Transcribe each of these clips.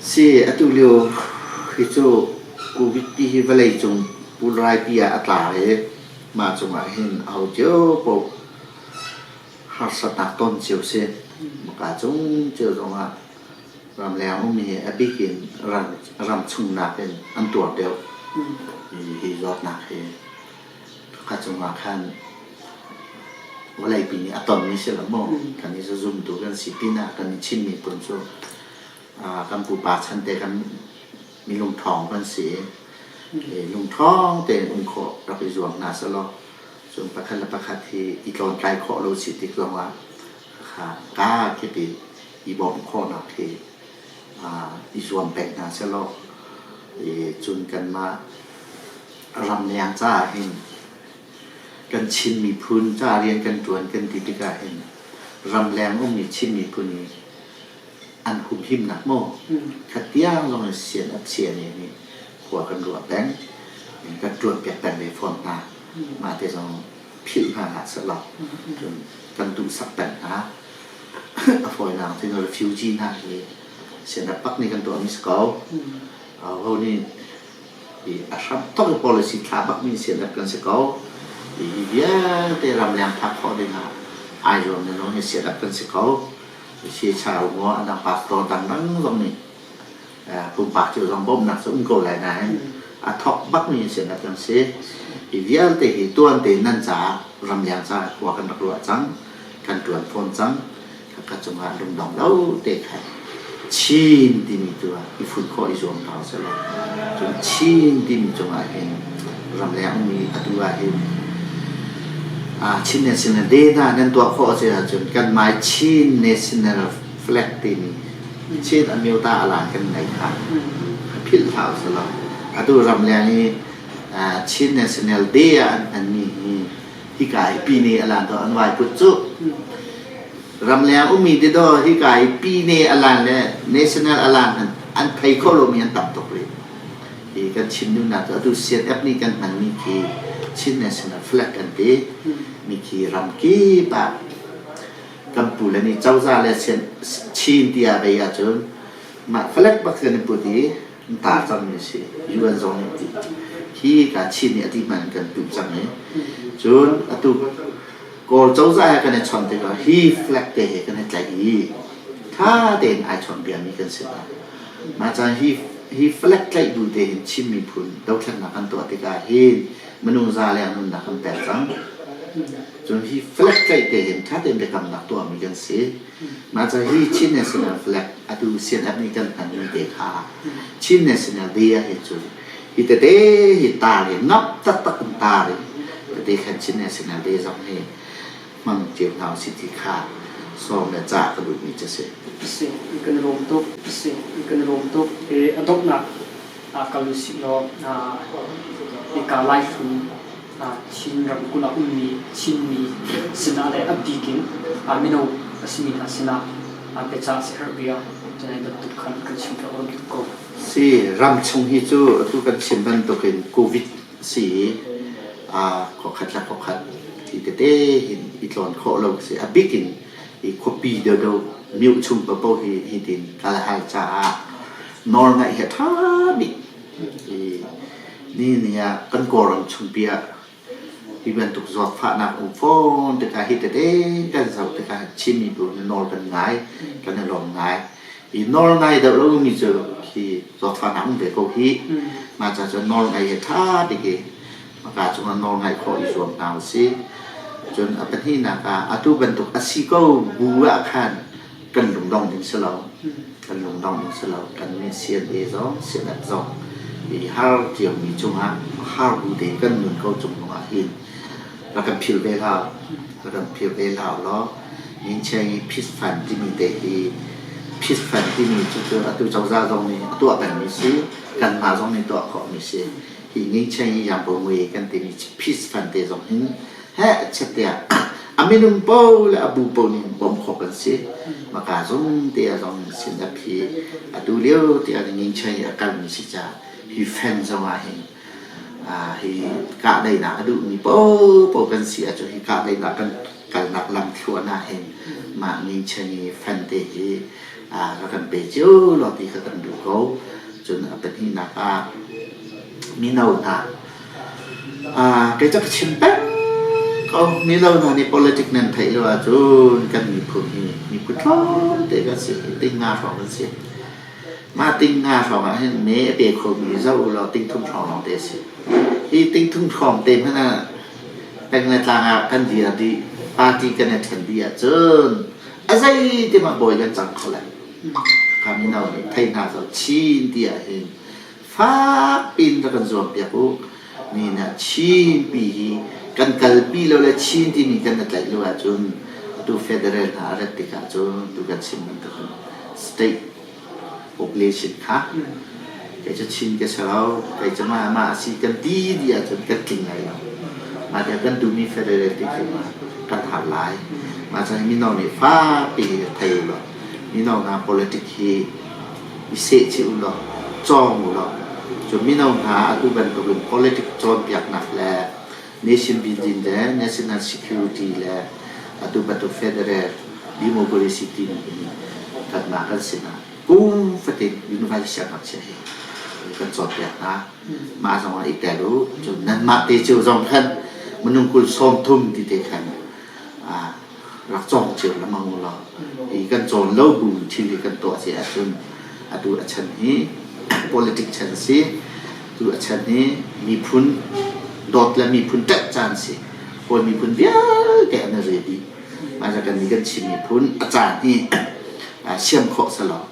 Si, atu lio hi cu Covid ti hi vawleicung pulraipi ah a tla i mah cungah hin aho cio paoh harsatnak ton cio si. Maka cung cio zongah ramleng ummi hi a bik in ram chung nakin an tuar deuh. Hi zawtnak hi ka cungah khan vawleipi nih a tonmi si lo maw? Kan i zumtu kan si pinah kan i Chin miphun cu kan pupa chan te kan mi lungṭhawng kan si i lungṭhawng tein um khawh rak i zuam hna selaw cun pakhat le pakhat hi i tlawntlai khawh lo si tik zongah kha ka kip in i bawmh khawhnak hi i zuam peng hna selaw cun kanmah ramleng caah hin kan Chin miphun ca rian kan ṭuan kan ti tikah hin ramleng ummi Chin miphun hi an humhimnak maw khat tiang zong in sian a chia ne nih khua kan ruah peng kan ṭuan piak peng ve fawn hna. Mah te zong philh hna hlah sehlaw cun kan duhsak peng hna. A fawinak cun refugee hna hi sian a pak nih kan tuahmi si ko. Ho nih i a hram tok i policy thla bakmi sian kan si ko. Hi vialte ramleng phak khawh dingah ai zuam ning zong hi sian kan si ko. Siachau maw a dang pastor dangdang zong nih pumpak cio zong bawmhnak cu um ko lai nain a thawk bakmi sian kan si. Hi vialte hi tuan tein nan caah ramleng caah khua kan rak ruah cang, kan ṭuan fawn cang. Ka cungah lungdong lo te khan Chin timi tu ah i fun khawh i zuam hna usih law cun Chin timi cungah hin ramleng ummi atu ah hin Chin National Day hna nan tuah khawh a si ahcun kanmah Chin National Flag timi Chin Amyota alan kan ngei kha philh hlah usih law atu ramleng i Chin National Day ah an hmanmi hi hika i pine alan to an vai put cu ramleng ummi te do hika i pine alan le national alan an thei kho lomi an tam tuk rih. Hi kan chim duhnak cu atu CNF nih kan hmanmi khi Chin National Flag kan ti mi khi ramkip ah kan pu le nih cozah le Chin tiah vei ahcun mah flag bak kan i put i an tar cangmi a si. UN zong nih ti hi ka Chin nih a ti hman kan tuh cang i cun atu Kawl cozah he kan i chawnh tikah hi flag te he kan i tlaih i tha tein ai chawnbiami kan si hna. Mah caan hi hi flag tlaih bu te hin Chin miphun dothlennak kan tuah tikah hin minung za leng nunnak kan pek cang. Cun hi flag tlaih te hin tha tein biakamnak tuahmi kan si. Mah caan hi Chin National Flag atu CNF nih kan hmanmi te kha Chin National Day ah hin cun hi tete hi tar hi ngap taktak in tar in tete khan Chin National Day zong hi hmang cio hna usih ti kha sawm le cah ka duhmi cu a si. Si, kan i lawm tuk. Si, kan i lawm tuk. I a donghnak kal usih law hika Laihlu Chin ramkulh ah ummi Chinmi sinah le a bik in mino a simi hna sinah biacah siaherh bia cunai bantuk khan kan chim ka ur tuk ko. Si, ram chung hi cu atu kan chim bantukin COVID si i khuakhat le khuakhat hi tete hin i tlawn khawh lo si. A bik in i khuapi deuhdeuh mioh chung paohpaoh hi hitin kal a har caah nawlngaih hi a ṭha bik. I ni ni ah kan Kawlram chungpi ah hi bantuk zawtfahnak um fawn tikah hi tete kan zoh tikah Chin mibu nih nawl kan ngai, kan i lawm ngai. I nawl ngai deuh lomi cu khi zawtfahnak um ve ko hi. Mah ca cun nawl ngai hi ṭha bik i maka cungah nawl ngaih khawh i zuam hna usih. Cun a pahnihnak ah atu bantuk a si ko bu ah khan kan lungdong ding si lo. Kan lungdong ding si lo. Kan nih CNA zong, CNF zong i har ciomi cungah har bu te kan nun ko cung zongah hin rak kan phil ve hlah. Rak kan phil ve hlah law Mincheng i peace fund timi te hi peace fund timi cu cu atu cozah zong nih a tuah pengmi si. Kanmah zong nih tuah khawhmi si. Hi Ningcheng i Yangbo Mui kan timi peace fund te zong hin heh chet tiah a minung po le a bu po nih bawmh khawh kan si. Maka zong te ah zong sin a phi atu lio tiah Ningcheng i a kalmi si caah hi fan zong ah hin hi kahdaihnak a duhmi paohpaoh kan si ahcun hi kahdaihnak kan. Kalnak lam thluan ah hin mah ningchan i fan te hi rak kan pe cio law ti kha kan duh ko. Cun a pahnihnak ah mino hna kei cu ka chim peng ko. Mino hna nih politic nan theih lo ahcun kan miphun hi miphun tlawmte kan si, ting nga hrawng kan si. Mah ting nga hrawng ah hin me a pe khomi zoh u law ting thum hrawng lawng te a si. Hi ting thum hrawng te hmanh ah peng le tlang ah kan dir dih, party kan i ṭhen dih ahcun a zei ti hmanh bawi kan cang kho lai. Ka mino nih thei hna zoh chin ti ahhin fak piin rak kan zuam piak u. Mi nih Chin pi hi kan kalpi lo le Chin timi kan i tlaih lo ahcun atu federal hna a rat tikah cun tu kan chim bantuk in state population kha kei cu Chin ka si lo, kei cu mah mah a si kan ti dih ahcun kan tling lai lo. Mah tiah kan duhmi federal ti khi kan har lai. Mah cun mino nih fakpi thei u law mino hna politic hi i sehchih u law cawng u law cu mino hna atu bantuk in politic cawnpiaknak le nation building le national security le atu bantuk federal democracy timi hi kanmah kan sinah kum fatin university siangngakchia hi kan cawnpiak hna. Mah zong ah i tel u. Cun nanmah te cio zong khan minung kul sawm thum ti te khan rak cawng cio lengmang u law hi kan cawn lo bu thil hi kan tuah si ahcun atu a chan hi politic chan a si. Tu a chan hi miphun dawt le miphun ṭanh caan si. Kawl miphun vialte an i re dih. Mah kan nih kan Chin miphun a caan hi siam khawh selaw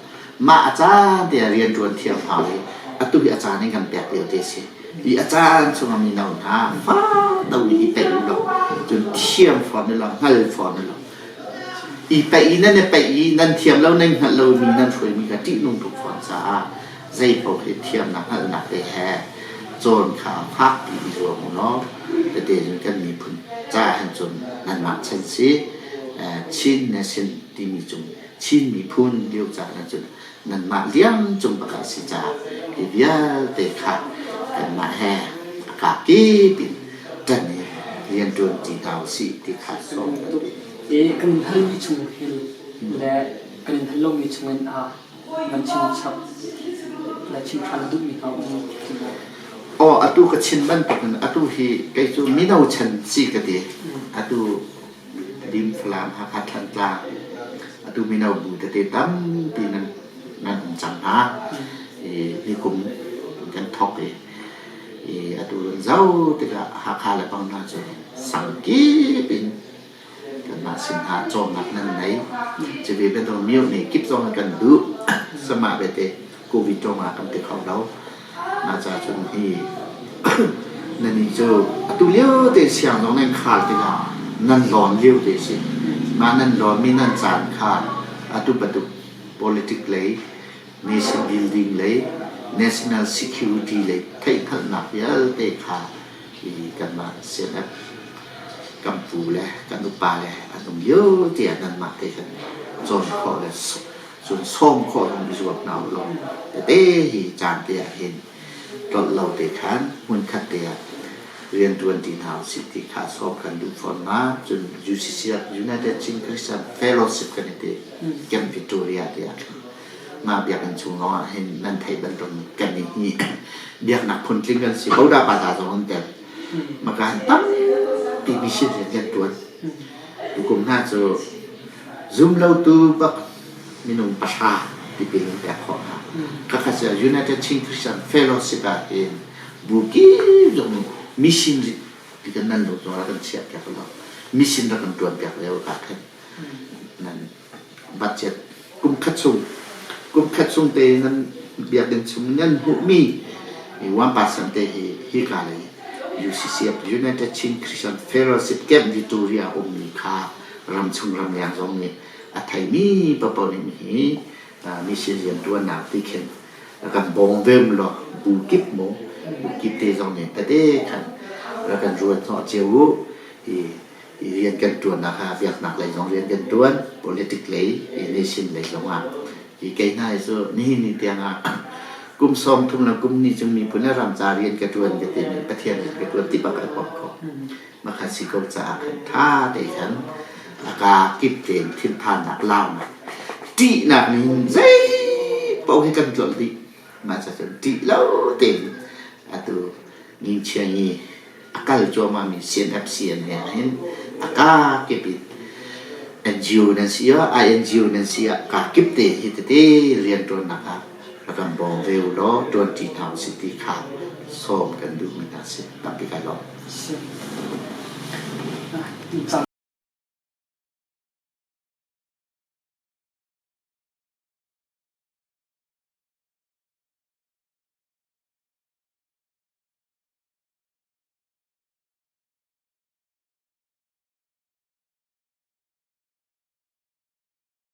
mah a caan te ah rian ṭuan thiam hau i atu hi a caan in kan pek lio te si. Hi a caan chungah mino hna fa do i peih u law cun thiam fawn u law hngal fawn u law i peih i nan i peih i nan thiam lo nan hngalh lomi nan hruaimi kha ṭihnung tuk fawn caah zei paoh hi thiamnak hngalhnak te he cawn kha fakpi i zuam u law tete cun kan miphun caah hin cun nanmah chan si Chin Nation timi cung Chin miphun lio caah cun nanmah liang cung bak ah si caah hi vialte kha kanmah he a kakip in ṭan i rianṭuan ṭi hna usih ti kha sawm ka duh. Kan in halmi chung hin le kan in hal lomi chungin nan chim chap le chim ṭhan na duhmi hna um ti maw? Aw, atu ka chim bantukin atu hi kei cu mino chan si ka ti. Atu Dim Falam Hakha Thantlang atu mino bu tete tampi nan nan um cang hna. I nikum kan thawk i i atu zau tikah Hakha le bang hna cu sangkip in kanmah sin hna cawmnak nan nei. Cuve bantuk mio nih kip zong kan duh. Samah bete Covid ruangah kan ti kho lo. Mah ca cun hi nannih cu atu lio te siang zong nan khar tikah nan lawn lio te si. Mah nan lawnmi nan caan kha atu bantuk politic lei, nation building lei, national security lei theihhngalhnak vialte kha hi kanmah CNF kan pu le kan upa le an um lio tiah nanmah te khan cawn khawh le cun sawm khawh zong i zuam hna u law tete hi caan te ah hin tlolh lo te khan hmunkhat te ah rianṭuan ti hna usih ti kha sawm kan duh fawn hna. Cun UCCF United Chin Christian Fellowship kan i ti Camp Victoria te ah khan mah biakinn chung lawng ah hin nan theih bantuk kan i hi biaknak phuntling kan si Boda pa ta zong an tel maka han tampi mission rian kan ṭuan tukum hna cu Zumlotu bak minung pahra tipil an pek khawh hna. Khakha cu United Chin Christian Fellowship ah hin bu kip zong nih mission ti kan nan lo zong rak kan chiah piak lo. Mission rak kan tuan piak lio ka khan nan budget kum khat chung kum khat chung te nan biakinn chung nan hmuhmi 1% te hi hika lei UCCF United Chin Christian Fellowship Camp Victoria ummi kha ramchung ramleng zong nih a theimi paohpaoh nih hi mission rianṭuannak ti khin kan bawm ve mu law bu kip mu bu kip te zong nih tete khan rak kan ruat hnawh cio u. Hi rian kan ṭuannak ah biaknak lei zong rian kan ṭuan, politic lei, nation lei zong ah. Hi kei hna hi cu nihin ni tiang ah kum 30 le kum ni cung miphun le ram ca rian ka ṭuan ka timi Pathian rian ka ṭuan ti bak ai pom ko. Mah kha si ko caah khan ṭha te khan. A kaa kip tein thinphannak, launak, ṭihnak nih zei paoh hi kan tlolh dih. Mah ca cun ṭih lo tein atu ngingchia i a kal cuahmahmi CNFCN he ahhin a kaa kip in NGO nan si ah INGO nan si ah kaa kip te hi tete rianṭuannak ah rak kan bawm ve u law ṭuanṭi hna usih ti kha sawm kan duhmi hna si. Tampi kai lawm. Si.